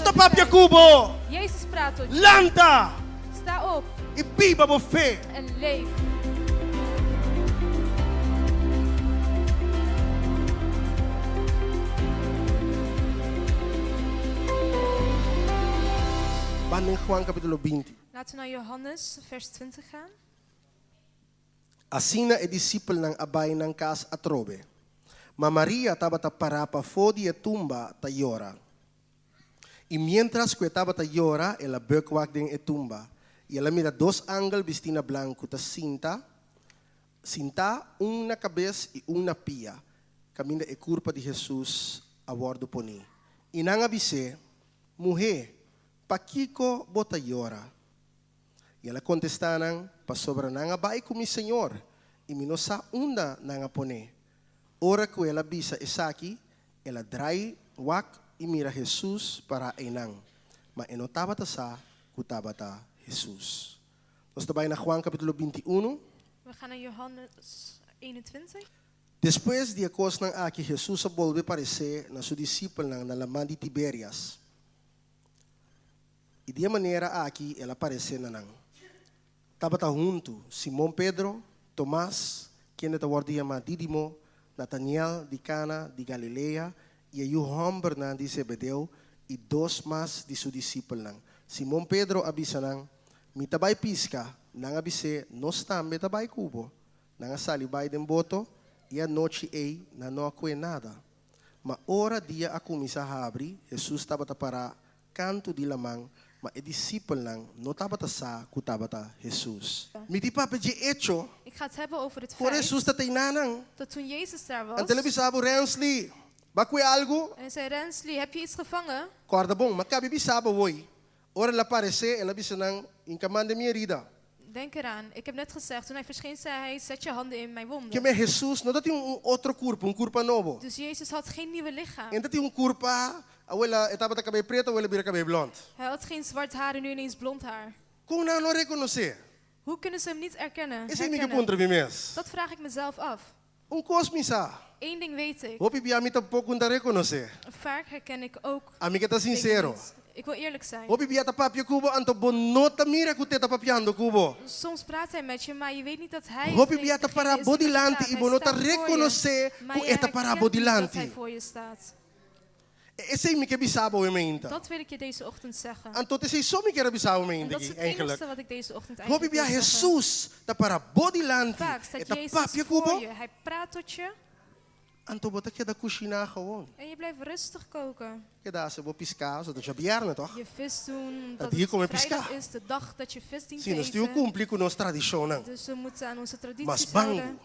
Ta papia ku bo. Jezus praat tot je. Lanta! Sta op. I biba bo fe. En leef. Ban den Juan kapítulo 20. Laten we naar Johannes vers 20 gaan. Asina e disipelnan a bai nan kas atrobe. Ma Maria tabata pará pafó di e tumba ta yora. I miéntras ku e tabata yora, el a bùk wak den e tumba, i el a mira dos angel bistí na blanku ta sinta, sintá, un na kabes i un na pia, kaminda e kurpa di Hesus a wòrdu poní. I nan a bis'é, Muhé, pakiko bo ta yora? I el a kontestá nan, Pasobra nan a bai ku mi Señor, i mi no sa unda nan a pon'é. Ora ku el a bisa esaki, el a drai wak i mira Hesus pará einan, ma e no tabata sa ku tabata Hesus. Nos ta bai na Juan kapítulo 21. We gaan naar Johannes 21. Despues di e kosnan aki Hesus a bolbe paresé na su disipelnan na laman di Tiberias. I di e manera aki el a paresé na nan. Tabata huntu Simon Pedro, Tomas, kende ta wòrdu yamá Dídimo, Nataniel di Kana di Galilea i e yu hòmbernan di Zebedeo i dos mas di su disipelnan. Simon Pedro a bisa nan, Mi ta bai piska. Nan a bis'é, Nos tambe ta bai ku bo. Nan a sali bai den boto i e anochi ei nan no a kue nada. Ma ora dia a kuminsá habri, Hesus tabata pará kantu di laman, ma e disipelnan no tabata sa ku tabata Hesus. Mi di papia dje echo Ik ga het hebben over het ku ora feit Hesus ta teiná nan. dat toen Jezus daar was, Anto el a bisa bo, Rensly, bo a kue algu? en hij zei, Rensly, heb je iets gevangen? Kòrda bon, ma kabi bisa bo woi. Ora el a paresé, el a bisa nan, Inka man den mi herida. Denk eraan, ik heb net gezegd, toen hij verscheen zei hij, zet je handen in mijn wonden. Keme Hesus no ta tin un otro kurpa, un kurpa nobo. Dus Jezus had geen nieuwe lichaam. E ta tin un kurpa, awel e tabata kabei pretu, awel a bira kabei blònt. Hij had geen zwart haar en nu ineens blond haar. Kon nan no rekonosé? Hoe kunnen ze hem niet erkennen, Esei mi ke herkennen? puntra mi mes. Dat vraag ik mezelf af. Un kos mi sa. Eén ding weet ik. Hopi bia mi tampoko no ta rekonosé. Vaak herken ik ook Ami ke ta dingen sinsero. niet. Ik wil eerlijk zijn. Hopi bia ta papia ku bo, anto bo no ta mira ku te ta papiando ku bo. Soms praat hij met je, maar je weet niet dat hij Hopi degene bia ta para is bo die met je dilanti praat. i Hij bo no ta staat voor je, rekonosé maar ku je e ta para bo herkent niet dat hij dilanti. voor je staat. Esei mi ke bisa bo e meinta. Dat wil ik je deze ochtend zeggen. Anto t'esei so mi kier a bisa bo En meinta dat is aki, het eigenlijk. enigste wat ik deze ochtend Hopi eigenlijk bia wil zeggen. Hesus ta para bo dilanti, Vaak e staat ta Jezus papia ku voor bo. je. Hij praat tot je. Anto bo ta keda kushiná gewoon. En je blijft rustig koken. Keda hasi bo piská, so ta djabièrnè tòg? Je vis doen, Ta omdat dia het kome vrijdag piská. is, de dag dat je vis dient Si, te nos tin ku eten. kumpli ku nos tradishonnan. Dus we moeten aan onze Mas tradities bangu, houden.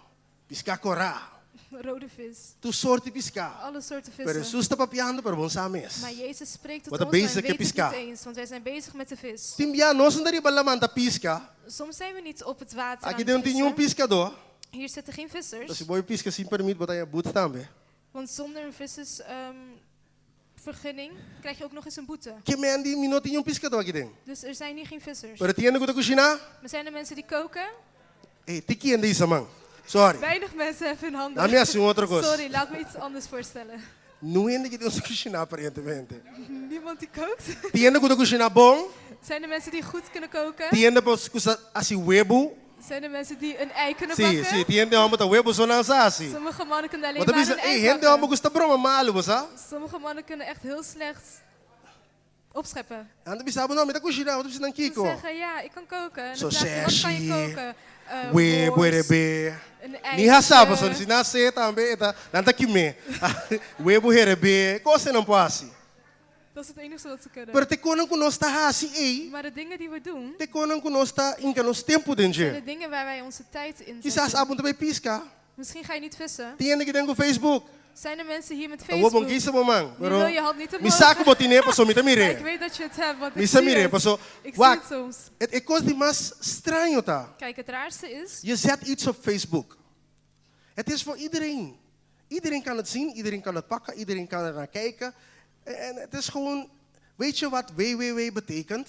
piská korá. Rode vis. Tur sorti piská. Alle soorten Pero vissen. Hesus ta papiando, pero bo no sa mes. Maar Jezus spreekt tot Bo ta ons, maar bezig we ku weten het piská. niet eens, want wij zijn bezig met de vis. Tin bia nos no ta riba laman ta piska. Soms zijn we niet op het water Aki aan den het no tin niun vissen. piskadó. Hier zitten geen Enton vissers. si bo e piska sin permit bo ta haña boete tambe. Want zonder een vissersvergunning krijg je ook nog eens een boete. Ke men di mi no tin niun piskadó aki den. Dus er zijn hier geen vissers. Pero tin hende ku ta kushiná? Maar zijn er mensen die koken? Ey, tin kende isa man. Sorry. Weinig mensen heffen hun handen. Laat mi hasi un otro kos. Sorry, laat me iets anders voorstellen. Niun hende ki tin nos kushiná aparentemente. Niemand die kookt? Tin hende ku ta kushiná bon? Zijn er mensen die goed kunnen koken? Tin hende ku sa hasi webu? Zijn er mensen die een ei kunnen Sí, bakken? sí, tin hende hòmber ta webu so nan sa hasi. Sommige mannen kunnen Bo alleen ta maar bisa, een ey, ei hende bakken. hòmber gusta broma malu, bo sa? Sommige mannen kunnen echt heel slecht opscheppen. Nan ta bisa bo, no, mi ta kushiná, bo ta bisa nan Ze kiko? zeggen, ja, ik kan koken. En So dan vraag je, wat kan je sèshi, koken? Eh, webu, worst, herebé. een Ni hasá, eitje. pasobra si nan hasé tambe e ta, nan ta kimé. Webu herebé, kos nan por hasi. Dat is het enigste wat ze kunnen. Pero te konan ku nos ta hasi ei, Maar de dingen die we doen, te konan ku nos ta hinka nos tempu den zijn dje. de dingen waar wij onze tijd in Kisas zetten. abo no ta bai piska. Misschien ga je niet vissen. Tin hende ki den ku Facebook. Zijn er mensen hier met Ta wou bon Facebook? kisa bo man, Nu pero wil je hand niet mi omhoog. sa ku bo tine paso mi ta Maar ik mir'é. weet dat je het hebt, want Mi ik sa zie mir'é het. paso Ik zie wak, het soms. e kos di mas straño ta. Kijk, het raarste is. Je zet iets op Facebook. Het is voor iedereen. Iedereen kan het zien, iedereen kan het pakken, iedereen kan er naar kijken. En het is gewoon, weet je wat www betekent?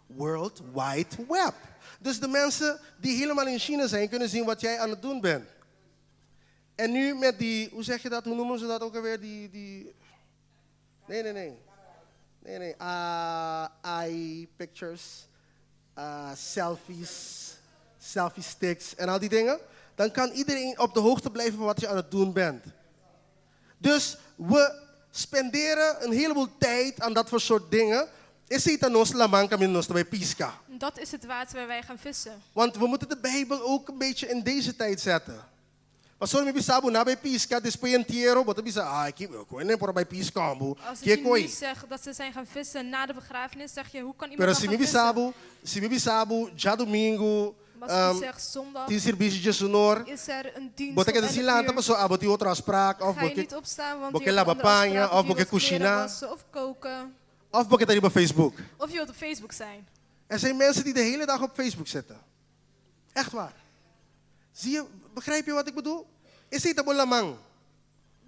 World Wide Web. Dus de mensen die helemaal in China zijn, kunnen zien wat jij aan het doen bent. En nu met die, hoe zeg je dat, hoe noemen ze dat ook alweer? Die, die, nee, nee, nee. Nee, nee, eye pictures, selfies, selfie sticks en al die dingen. Dan kan iedereen op de hoogte blijven van wat je aan het doen bent. Dus we spenderen een heleboel tijd aan dat voor soort dingen. Esei ta nos laman kaminda nos ta bai piska. Dat is het water waar wij gaan vissen. Want we moeten de Bijbel ook een beetje in deze tijd zetten. Pasobra mi bisa bo na bai piska despues entiero bo ta bisa ay ki koe nan por a bai piska bo Als ik ke je koe. nu zeg dat ze zijn gaan vissen na de begrafenis, zeg je hoe kan iemand Pero dan si gaan mi bisa vissen? bo si mi bisa bo djadumingu Maar als ik u zeg zondag tin servisio djesonor is er een dienst bo ta om keda 11 sin lanta uur. pasobra abo tin otro afspraak of Ga bo je ke niet opstaan, want bo je ke hebt een laba andere paña afspraak of of bo je ke wilt kleren kushiná. wassen of koken. Of bo ke ta riba Facebook. Of je wilt op Facebook zijn. Er zijn mensen die de hele dag op Facebook zitten. Echt waar. Zie je, begrijp je wat ik bedoel? Esei ta bo laman.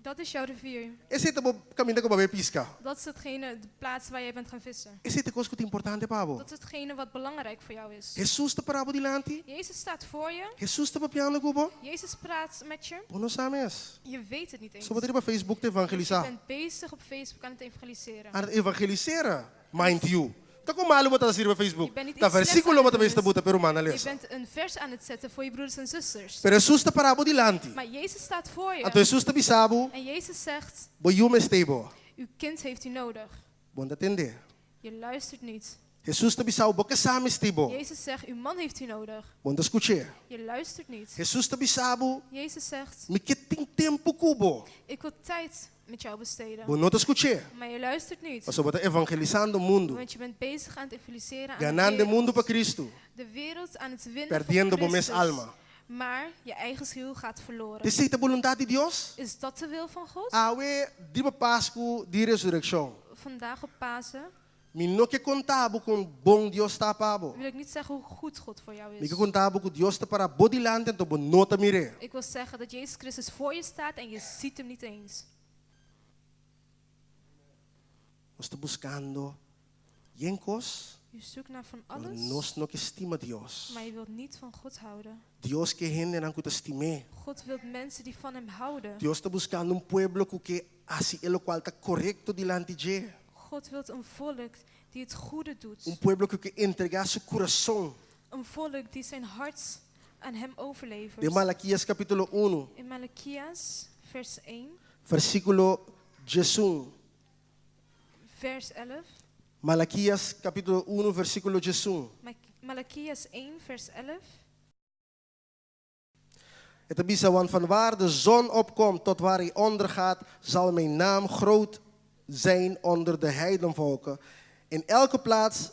Dat is jouw rivier. Esei ta bo kaminda ku bo bai piska. Dat is hetgene, de plaats waar jij bent gaan vissen. Esei ta kos ku ta importante pa bo. Dat is hetgene wat belangrijk voor jou is. Hesus ta para bo dilanti. Jezus staat voor je. Hesus ta papiando ku bo. Jezus praat met je. Bo no sa mes. Je weet het niet eens. So bo ta riba Facebook te Je evangelisá. bent bezig op Facebook aan het evangeliseren. Aan het evangeliseren, mind you. Ta kon malu bo ta hasi riba Facebook? Je bent niet Ta iets slechts versículo aan bo ta het mester doen. buta pa e rumannan Je lesa. bent een vers aan het zetten voor je broeders en zusters. Pero Hesus ta para bo dilanti. Maar Jezus staat voor je. Anto Hesus ta bisa bo, En Jezus zegt, bo yu mester bo. uw kind heeft u nodig. Bo no ta tende. Je luistert niet. Hesus ta bisa bo, bo kasá mester bo. Jezus zegt, uw man heeft u nodig. Bo no ta skuch'é. Je luistert niet. Hesus ta bisa bo, Jezus zegt, mi ke tin tempu ku bo. ik wil tijd met jou besteden. Bo no ta skuch'é. Maar je luistert niet. Pasobra bo ta evangelisando mundu. Want je bent bezig aan het evangeliseren aan de Ganando wereld. mundu pa Cristo. De wereld aan het winnen Perdiendo voor bo mes Christus. alma. Maar je eigen ziel gaat verloren. Esei ta boluntat di Dios? Is dat de wil van God? Awe riba Pasku di Resurekshon. Vandaag op Pasen Mi no ke konta bo kon bon Dios ta pa bo. wil ik niet zeggen hoe goed God voor jou Mi is. ke konta bo ku Dios ta para bo dilanti anto bo no ta mir'é. Ik wil zeggen dat Jezus Christus voor je staat en je ziet hem niet eens. Nos ta buskando yen kos, Je zoekt naar van pero alles, nos no ke stima Dios. maar je wilt niet van God houden. Dios ke hendenan ku ta stim'é. God wil mensen die van hem houden. Dios ta buskando un pueblo ku ke hasi e lokual ta korekto dilanti dje. God wil een volk die het goede doet. Un pueblo ku ke entregá su kurason. Een volk die zijn hart aan hem overlevert. Den Malakias kapítulo unu, In Malachias, vers 1, versíkulo diesun. vers 11. Malakias kapítulo unu, versíkulo diesun. Malachias 1, vers 11. E ta bisa, Want van waar de zon opkomt tot waar hij ondergaat, zal mijn naam groot zijn onder de heidenvolken. In elke plaats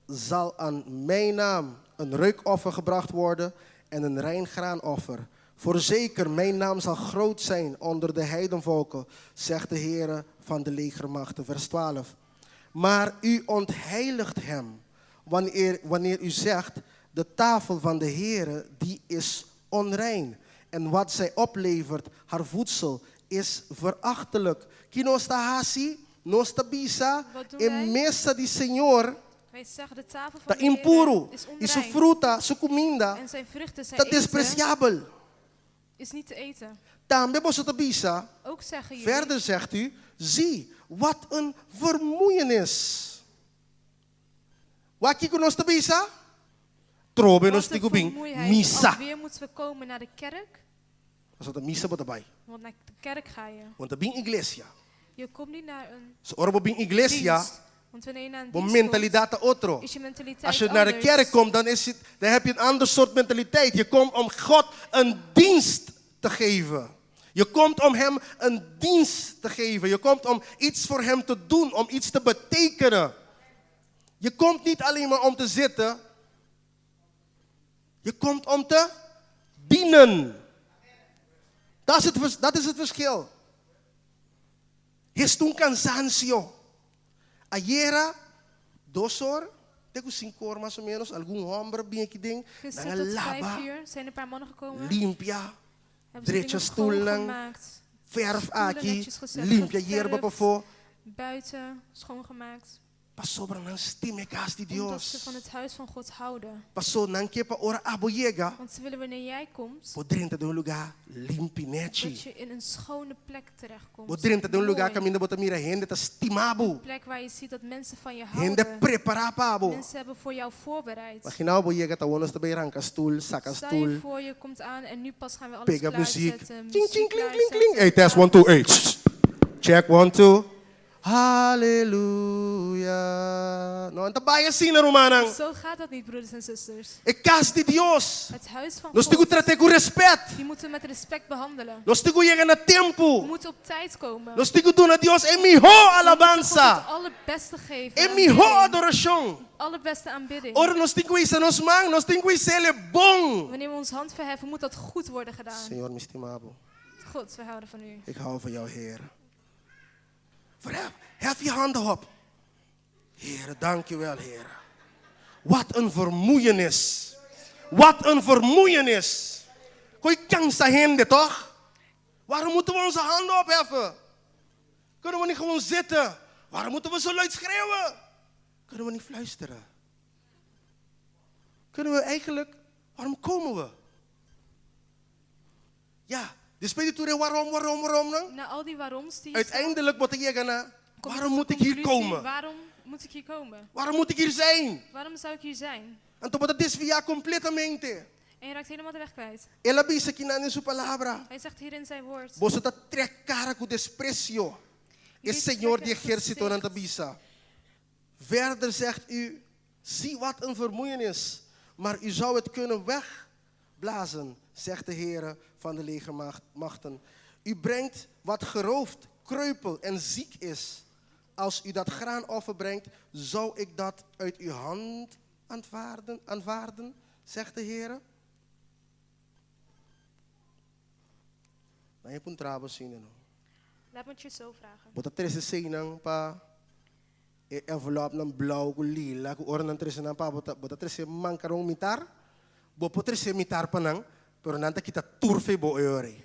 zal aan mijn naam een reukoffer gebracht worden en een rein graanoffer. Voorzeker, mijn naam zal groot zijn onder de heidenvolken, zegt de Heere van de legermachten. Vers 12. Maar u ontheiligt hem wanneer u zegt, de tafel van de Heere, die is onrein. En wat zij oplevert, haar voedsel, is verachtelijk. Ki nos ta hasi, nos ta bisa, Wat doen e wij? mesa di Señor Wij zeggen de tafel ta van de Heere impuru. is I su onrein. fruta, su kuminda, En zijn vruchten, zijn ta eten, despresiabel. is niet te eten. Tambe boso ta bisa, Ook zeggen jullie, verder zegt u, zie, wat een vermoeienis. Wak kiko nos ta bisa? Trobe nos wat een tin ku bin vermoeidheid. misa. Alweer moeten we komen naar de kerk, Pasobra ta misa bo ta bai. want naar de kerk ga je. Want ta bin iglesia. Je komt niet naar een So ora bo bin iglesia, dienst. Want wanneer je naar een bo dienst mentalidat ta otro. komt, is je mentaliteit Als je naar de anders. kerk komt, dan heb je een ander soort mentaliteit. Je komt om God een dienst te geven. Je komt om Hem een dienst te geven. Je komt om iets voor Hem te doen, om iets te betekenen. Je komt niet alleen maar om te zitten. Je komt om te dienen. Dat is het verschil. Hesta un cansancio. Ayera, dos or, te ku sinku or mas o menos, algun homber bin aki den, Gisteren nan a tot laba, 5 uur zijn er een paar mannen gekomen. limpia, Hebben ze drecha dingen stoelnan, schoongemaakt. verf Stoelen aki, netjes gezet, limpia yerba geverfd. pafó. Buiten schoongemaakt. Pasobra nan stima e kas di Omdat ze Dios. van het huis van God houden. Paso nan ke pa ora abo yega, Want ze willen wanneer jij komt, bo drenta den un lugá limpi dat nèchi. je in een schone plek terechtkomt. Bo drenta den un lugá Mooi. kaminda bo ta mira hende ta stima bo. Een plek waar je ziet dat mensen van je Hende houden. prepará pa bo. Mensen hebben voor jou voorbereid. Imaginá bo yega ta awor nos ta bai ranka stul, saka Stel je stul, voor, je komt aan en nu pas gaan we alles pega muziek. klaarzetten. Ching, ching, Muziek kling, kling, kling. klaarzetten. Hey, test, one, two, hey. Check, one, two. Haleluya. No, ta bai asina, rumannan. Zo gaat dat niet, broeders en zusters. E kas di Dios. Het huis van Nos tin ku God, trat'é ku rèspèt. die moeten we met respect behandelen. Nos tin ku yega na We tempu. moeten op tijd komen. Nos tin ku duna Dios e mihó We moeten God alabansa, het allerbeste geven. e mihó Aanbidding. adorashon. Allerbeste aanbidding. Ora nos tin ku hisa nos man, nos tin ku his'é bon. Wanneer we ons hand verheffen, moet dat goed worden gedaan. Señor, mi stima bo. God, we houden van u. Ik hou van jou, Heer. Verhef, hef je handen op. Heer, dank je wel, Heer. Wat een vermoeienis. Wat een vermoeienis. Koi kansa hende, toch? Waarom moeten we onze handen opheffen? Kunnen we niet gewoon zitten? Waarom moeten we zo luid schreeuwen? Kunnen we niet fluisteren? Kunnen we eigenlijk, waarom komen we? Ja, dus ben je toen waarom, waarom, waarom dan? Na al die waaroms die je stelt, Uiteindelijk moet ik hier gaan, kom je waarom tot de moet ik hier conclusie, komen? Waarom moet ik hier komen? Waarom moet ik hier zijn? Waarom zou ik hier zijn? Anto bo ta desviá kompletamente. En je raakt helemaal de weg kwijt. El a bisa akinan den su palabra. Hij zegt hier in zijn woord. Boso ta trèk kara ku despresio. E Jullie Señor di trekken het ehérsitonan ta gezicht. bisa. Verder zegt u, zie wat een vermoeienis, maar u zou het kunnen wegblazen, zegt de Heere van de legermachten. U brengt wat geroofd, kreupel en ziek is. Als u dat graanoffer brengt, zou ik dat uit uw hand aanvaarden, aanvaarden zegt de Heere. Na e puntra bo asina, no. Laat me het je zo vragen. Bo ta trese eseinan pa e envelopnan blauw ku lila ku ora nan trese nan pa bo ta bo ta trese mankaron mitar. Bo por trese mitar pa nan, pero nan ta kita tur fe bo e ora ei.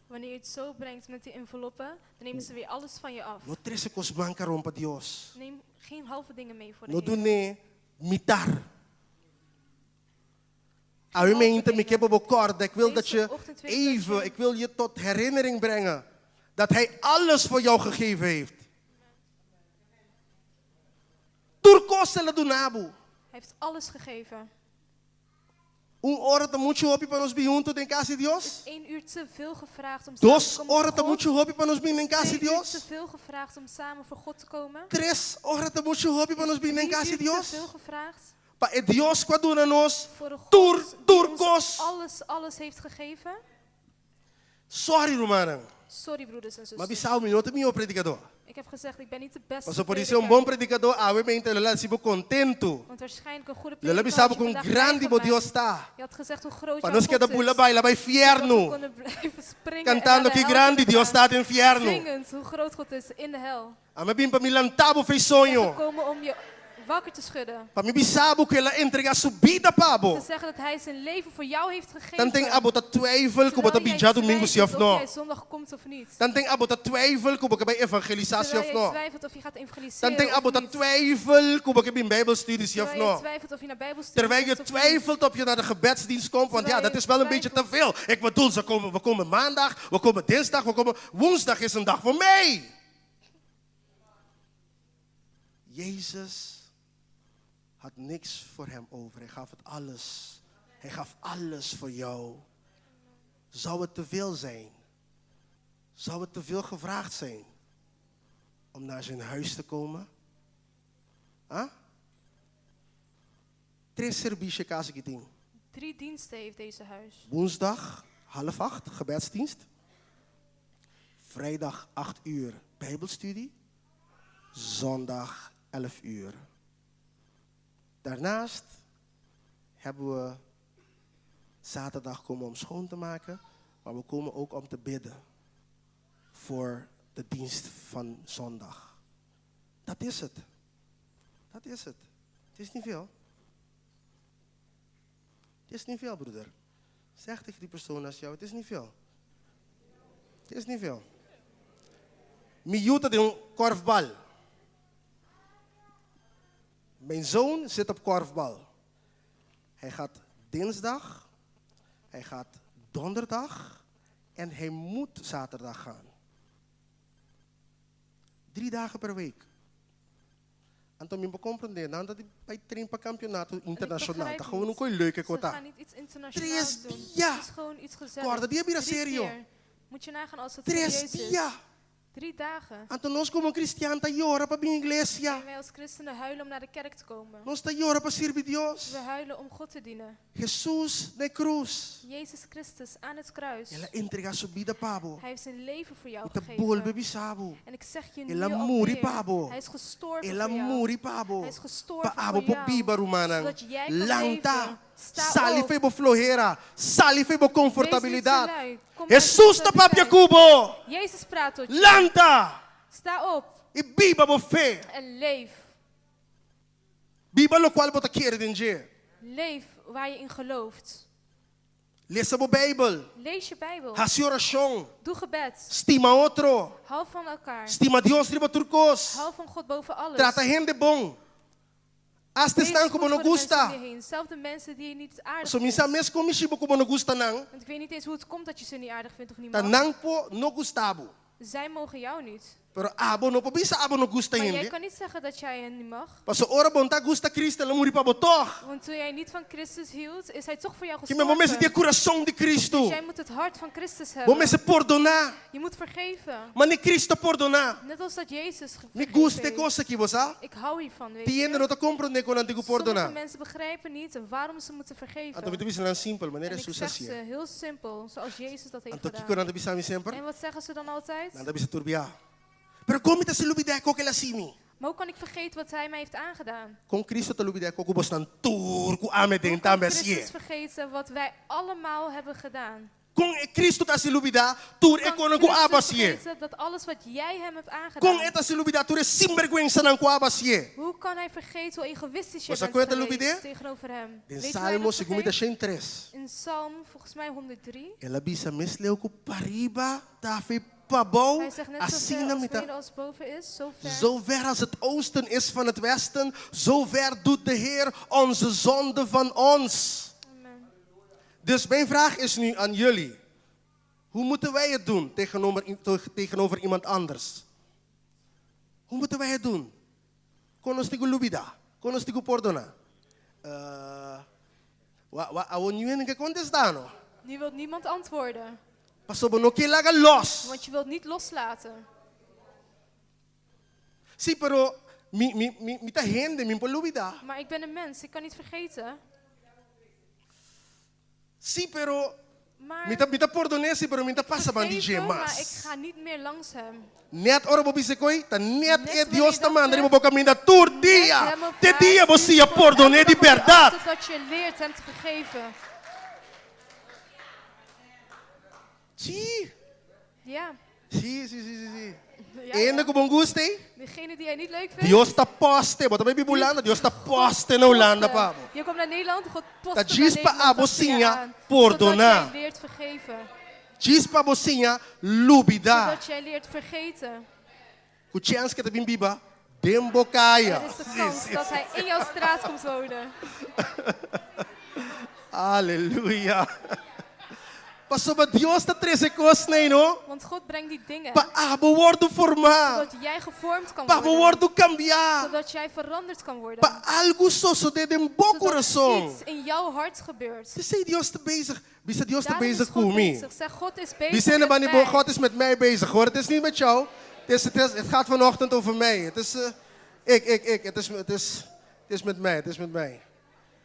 Wanneer je het zo brengt met die enveloppen, dan nemen ze weer alles van je af. No trese kos mankaron pa Dios. Neem geen halve dingen mee voor de No Heer. dun'é mitar. Awe mente mi ke pa bo kòrda, ik wil dat Deze je ochtend wil ik dat even, je- ik wil je tot herinnering brengen dat Hij alles voor jou gegeven heeft. Tur kos el a duna bo. Hij heeft alles gegeven. Un ora ta muchu hopi pa nos bin huntu den kas di Dios? Is één uur te veel gevraagd om samen te Dos komen voor ora ta God? muchu hopi pa nos bin den Is kas di twee uur Dios? te veel gevraagd om samen voor God te komen? Tres ora ta muchu hopi pa nos bin den Drie kas di uur te Dios? veel gevraagd Pa e Dios ku a duna nos voor de God tur, die tur ons kos. alles, alles heeft gegeven? Sorry, rumannan. Sorry, broeders en Ma zusters. bisa mi no ta mihó predikadó. Ik heb gezegd, ik ben niet de beste Paso por ser un prediker. bon predikadó, awe mente lo la hasi bo kontentu. Want waarschijnlijk een goede Lo la prediker bisa had bo je kon vandaag grandi bo blij Dios gemaakt. ta. Je had gezegd hoe groot Pa jouw nos keda God bula is. baila bai Zodat we fiernu. konden blijven springen en Kantando naar de ki hel grandi kunnen Dios gaan. ta den fiernu. Zingend hoe groot God is in de hel. Ami a bin pa mi lanta bo fei Ik ben soño. gekomen om je wakker te schudden. Pa mi bisa bo ku el a entrega su bida pa bo. Te zeggen dat hij zijn leven voor jou heeft gegeven. Tanten abo ta twijfel ku bo ta Terwijl bin jij djadumingu si of twijfelt no. of jij zondag komt of niet. Tanten abo ta twijfel ku bo ke bai evangelisashon Terwijl of jij no. twijfelt of je gaat evangeliseren Tanten of abo ta niet. twijfel ku bo ke bin bijbelstudie si of Terwijl je no. twijfelt of je naar bijbelstudie Terwijl je komt of niet. twijfelt of je naar de gebedsdienst komt, want ja, Terwijl dat je is wel een beetje te veel. Ik bedoel, ze komen, we komen maandag, we komen dinsdag, we komen... Woensdag is een dag voor mij. Jezus had niks voor hem over. Hij gaf het alles. Hij gaf alles voor jou. Zou het te veel zijn? Zou het te veel gevraagd zijn om naar zijn huis te komen? Huh? Tres servisio e kas aki tin. Drie diensten heeft deze huis. Woensdag half acht, gebedsdienst. Vrijdag 8 uur, bijbelstudie. Zondag 11 uur. Daarnaast hebben we zaterdag komen om schoon te maken, maar we komen ook om te bidden voor de dienst van zondag. Dat is het. Dat is het. Het is niet veel. Het is niet veel, broeder. Zeg tegen die persoon naast jou, het is niet veel. Het is niet veel. Mi yu ta den un korfbal. Mijn zoon zit op korfbal. Hij gaat dinsdag, hij gaat donderdag en hij moet zaterdag gaan. 3 dagen per week. Anto mi komprondé, nan ta bai train pa kampionato En ik internashonal. begrijp Ta gewoon niet. un kos leuk Ze ku ta. gaan niet iets internationaals Tres doen. dia. Het is gewoon iets gezelligs. Korda dia bira Drie serio. keer. Moet je nagaan als het Tres serieus is. dia. 3 dagen. Anto nos komo kristian ta yora pa bin iglesia. En wij als christenen huilen om naar de kerk te komen. Nos ta yora pa sirbi Dios. We huilen om God te dienen. Jesus na krus. Jezus Christus aan het kruis. El a entregá su bida pa bo. Hij heeft zijn leven voor jou Mi ta bolbe gegeven. bisa bo. En ik zeg je El a nu muri alweer, pa bo. hij is gestorven El a voor jou. muri pa bo. Hij is gestorven Pa abo voor por jou. biba, rumannan. Zodat jij kan Lanta. leven. Sta Sali op. fo'i bo flohera. Sali fo'i bo komfortabilidat. Wees niet te lui. Kom uit Jesus de ta papia comfortabiliteit. ku bo. Jezus praat tot je. Lanta. Sta op I biba bo fe. en leef. Biba lokual bo ta kere den dje. Leef waar je in gelooft. Lesa bo Beibel. Lees je Bijbel. Hasi orashon. Doe gebed. Stima otro. Hou van elkaar. Stima Dios riba tur kos. Hou van God boven alles. Trata hende bon. Hasta Wees esnan goed ku bo no voor de mensen gusta. om je heen. Zelfs de mensen die je niet aardig So vindt. mi n' sa mes kon mishi bo ku bo no gusta nan. Want ik weet niet eens hoe het komt dat je ze niet aardig vindt of niet Ta mag. nan por no gusta bo. Zij mogen jou niet. Pero abo no por bisa abo no gusta Maar jij hende. kan niet zeggen dat jij hen niet mag. Paso ora bo n' ta gusta Cristo, el a muri pa bo toch. Want toen jij niet van Christus hield, is hij toch voor jou Ke men bo mester gestorven. tin kurason di Cristo. Dus jij moet het hart van Christus Bo hebben. mester pordoná. Je moet vergeven. Manera Cristo a pordoná. Net als dat Jezus Mi vergeven gusta heeft. kos aki, bo sa? Ik hou hiervan, weet Tin je. hende no ta komprondé kon nan tin ku Sommige pordoná. mensen begrijpen niet waarom ze moeten vergeven. Anto mi ta bisa nan simpel, manera En ik Jesus zeg a hasi. ze heel simpel, zoals Jezus dat heeft Anto kiko gedaan. nan ta bisa mi semper? En wat zeggen ze dan altijd? Nan ta bisa tur bia. Pero kon mi ta lubidá kos ku el a hasi mi? Maar hoe kan ik vergeten wat hij mij heeft aangedaan? Kon Cristo ta lubidá kos ku bosnan tur ku ami Hoe den kan tambe Christus vergeten wat wij allemaal hebben gedaan? Kon Cristo ta lubidá tur e Kan kosnan ku Christus abo a hasi. vergeten dat alles wat jij hem hebt Kon aangedaan? e ta lubidá tur e sinbergwensanan ku abo a hasi. Hoe kan hij vergeten hoe egoïstisch je Você bent aguenta, geweest lubidá? tegenover hem? Den Weet je hoe hij Salmo dat segun mi ta vergeet? 103. In Psalm, volgens mij 103. El a bisa mes leu ku pariba ta fo'i pabou Hij zegt net zo ver asina als mi ta beneden als boven is, zo ver. Zo ver als het oosten is van het westen, zo ver doet de Heer onze zonde van ons. Amen. Dus mijn vraag is nu aan jullie. Hoe moeten wij het doen tegenover iemand anders? Hoe moeten wij het doen? Kon nos tin ku lubidá, kon nos tin ku pordoná. Wa, wa, awor niun ke kontestá, no? Nu wil niemand antwoorden, Paso bo no ke laga los. want je wilt niet loslaten. Si, pero mi ta hende, mi n' por lubidá. Maar ik ben een mens, ik kan niet vergeten. Si, pero Maar mi ta pordoná, si, pero mi n' ta pasa band'i dje vergeven, maar ik mas. ga niet meer langs hem. Net ora bo bisa e kos ei, ta net Net e wanneer Dios je ta dat manda zegt, bo kaminda tur dia. Net hem of Te haar dia stuurt bo siña God pordoná elke di dag op je af berdat. Totdat je leert hem te vergeven. Si. Ja. Si. Ja, Hende ja. ku bo n' gusta, eh? Degene die jij niet leuk vindt. Dios ta post e, bo ta bai biba Hulanda, Dios ta post e na Hulanda, posten. pa bo. Je komt naar Nederland, God post Dat naar djis pa Nederland abo achter je siña aan, pordoná. Zodat jij leert vergeven. Djis pa bo siña lubidá. Zodat jij leert vergeten. Ku chèns ku e ta bin biba den bo kaya. Er is de kans dat hij in jouw straat komt wonen. Aleluya. Pasobra Dios ta trese e kosnan, no? Want God brengt die dingen. Pa abo wòrdu formá. Zodat jij gevormd kan Pa bo worden. wòrdu kambiá. Zodat jij veranderd kan worden. Pa algu sosodé den bo Zodat kurason. iets in jouw hart gebeurt. P'esei Dios ta bezig. Bisa Dios ta Daarom is bezig God ku mi. bezig. Zeg, God is bezig Bisa met met mij. God is met mij bezig, hoor. Het is niet met jou. Het gaat vanochtend over mij. Het is ik, ik, ik. Het is met mij. Het is met mij.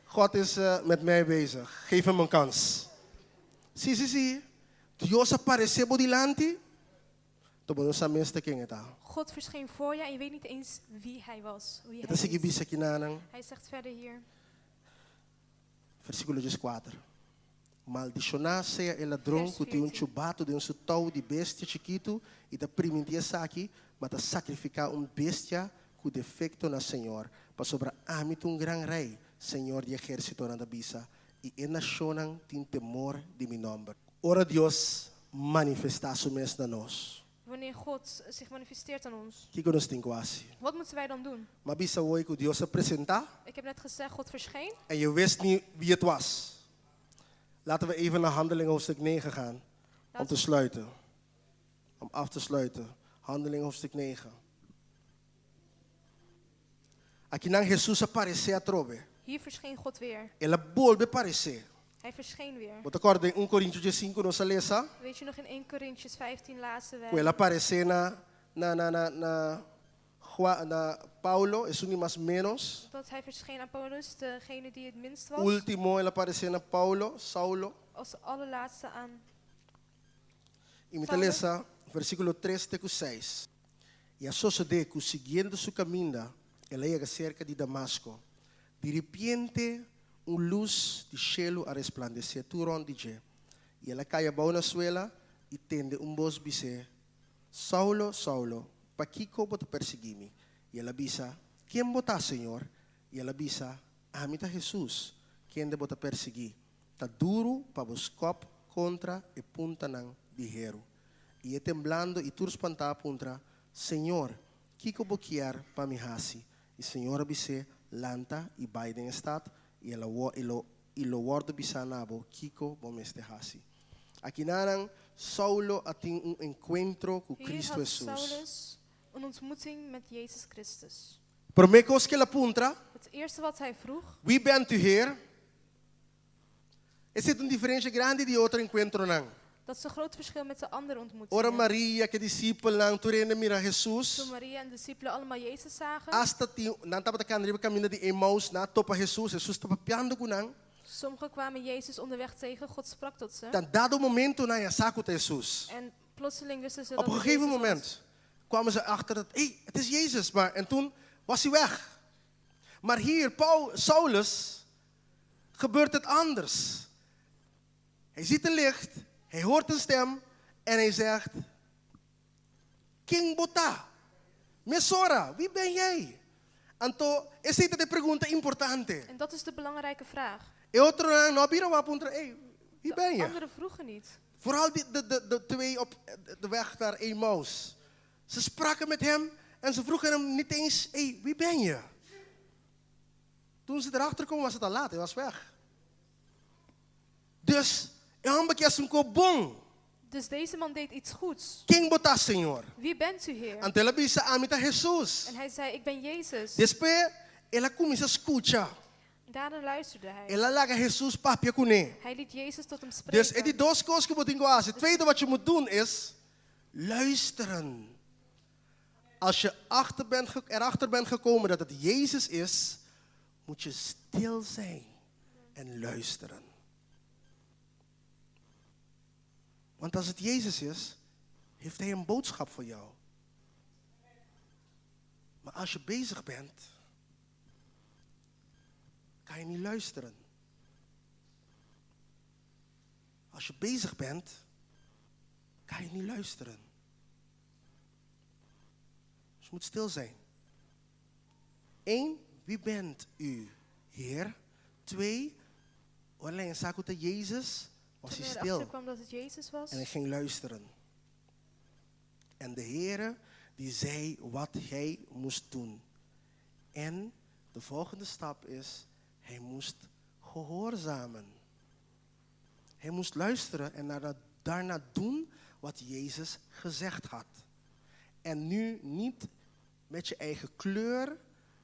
God is met mij bezig. Geef hem een kans. Si. Dios a aparesé bo dilanti. Anto bo no sa mes ta ken e ta. God verscheen voor je en je weet niet eens wie hij was. Wie E ta hij sigui is. bisa akinan. Hij zegt verder hier. Versíkulo 4. Maldishoná sea e ladron Vers ku tin un 14. chubatu den su tou di bestia chikitu i ta primintí esaki, ma ta sakrifiká un bestia ku defekto na Señor. Pasobra ami ta un gran rei, Señor di ehérsitonan ta bisa, i e nashonnan tin temor di mi nòmber. Ora Dios manifestá su mes na nos. Wanneer God zich manifesteert aan ons. Kiko nos tin ku hasi? Wat moeten wij dan doen? M'a bisa awor ku Dios a presentá. Ik heb net gezegd, God verscheen. En je wist niet wie het was. Laten we even naar Handelingen hoofdstuk 9 gaan. Om te sluiten. Om af te sluiten. Handelingen hoofdstuk 9. Akinan Jesus a aparesé atrobe. Hier verscheen God weer. El a bolbe aparesé. Hij verscheen weer. Bo ta kòrda den 1 Korintionan 15 nos a lesa? Weet je nog in 1 Corinthians 15 lazen Ku el wij a aparesé na na na na na Juan, na Paulo, esun di mas ménos. dat hij verscheen aan Paulus, degene die het minst was, Último el a aparesé na Paulo, Saulo. als allerlaatste aan I mi ta lesa versíkulo tres te ku seis. I a sosodé ku siguiendo su kaminda, el a yega serka di Damasko. Diripiente un lus di shelu a resplandesé tur rònt di dje, i el a kai abou na suela i tende un bos bis'é, Saulo, Saulo, pakiko bo ta persiguí mi? I el a bisa, Ken bo ta, Señor? I el a bisa, Ami ta Hesus, kende bo ta persiguí. Ta duru pa bo skòp kontra e puntanan di heru. I e temblando i tur spantá a puntra, Señor, kiko bo kier pa mi hasi? I Señor a bis'é, Lanta i bai den e stat, i el a i lo i lo wòrdu bisá na bo kiko bo mester hasi. Akinanan Saulo a tin un enkuentro ku Hier Kristu had Hesus. Saulus een ontmoeting met Jezus Christus. Promé kos ku el a puntra, Het eerste wat hij vroeg, Wie bent u, Heer? Esei ta un diferensha grandi di otro enkuentronan. Dat is een groot verschil met de andere Ora ontmoetingen. Maria ku e disipelnan tur hende mira Hesus, Toen Maria en de discipelen allemaal Jezus zagen, asta tin nan tabata kanda riba kaminda di Emaus, nan a topa Hesus, Hesus ta papiando ku nan. Sommigen kwamen Jezus onderweg tegen, God sprak tot ze. Ta dado momento nan ya sa ku ta Hesus. En plotseling wisten ze Op dat een het gegeven Jezus was. moment kwamen ze achter dat, hey, het is Jezus. Maar, en toen was hij weg. Maar hier, Paul, Saulus, gebeurt het anders. Hij ziet een licht, hij hoort een stem en hij zegt, Ken bo ta? Mesora, wie ben jij? Anto, esei ta e pregunta importante. En dat is de belangrijke vraag. E otronan no a bira wak puntra, Ey, wie De ben je? anderen vroegen niet. Vooral die, de, de, de twee op de weg naar Emmaus. Ze spraken met hem en ze vroegen hem niet eens, hey, wie ben je? Toen ze erachter kwamen was het al laat, hij was weg. Dus, e hòmber aki a hasi un kos bon. Dus deze man deed iets goeds. Ken bo ta, Señor? Wie bent u, Heer? Anto el a bisa, Ami ta Hesus. En hij zei, ik ben Jezus. Despues el a kuminsá skucha. Daarna luisterde hij. El a laga Hesus papia kuné. Hij liet Jezus tot hem Dus e di spreken. dos kos ku bo tin ku hasi. Tweede wat je moet doen is luisteren. Als je achter bent erachter bent gekomen dat het Jezus is, moet je stil zijn en luisteren. Want als het Jezus is, heeft hij een boodschap voor jou. Maar als je bezig bent, kan je niet luisteren. Als je bezig bent, kan je niet luisteren. Dus je moet stil zijn. Eén, wie bent u, Heer? Twee, ora sa ku ta Jezus, was Toen hij hij stil. erachter kwam dat het Jezus was, En hij ging luisteren. En de Heere die zei wat hij moest doen. En de volgende stap is, hij moest gehoorzamen. Hij moest luisteren en daarna doen wat Jezus gezegd had. En nu niet met je eigen kleur,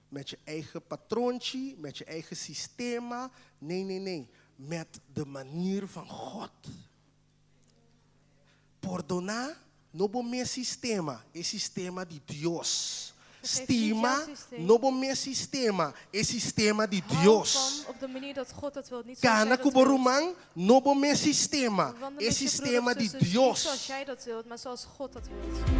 met je eigen patroontje, met je eigen systema. Nee, nee, nee. Met de manier van God. Pordoná no bo mes sistema, e sistema di Dios. Vergeef niet Stima jouw systeem. no bo mes sistema, e sistema di Hou Dios. van op de manier dat God dat wil, niet zoals Kana jij ku dat bo wilt. ruman, no bo mes sistema, Wandel e met je broer sistema of di zus, niet Dios. zoals jij dat wilt, maar zoals God dat wilt.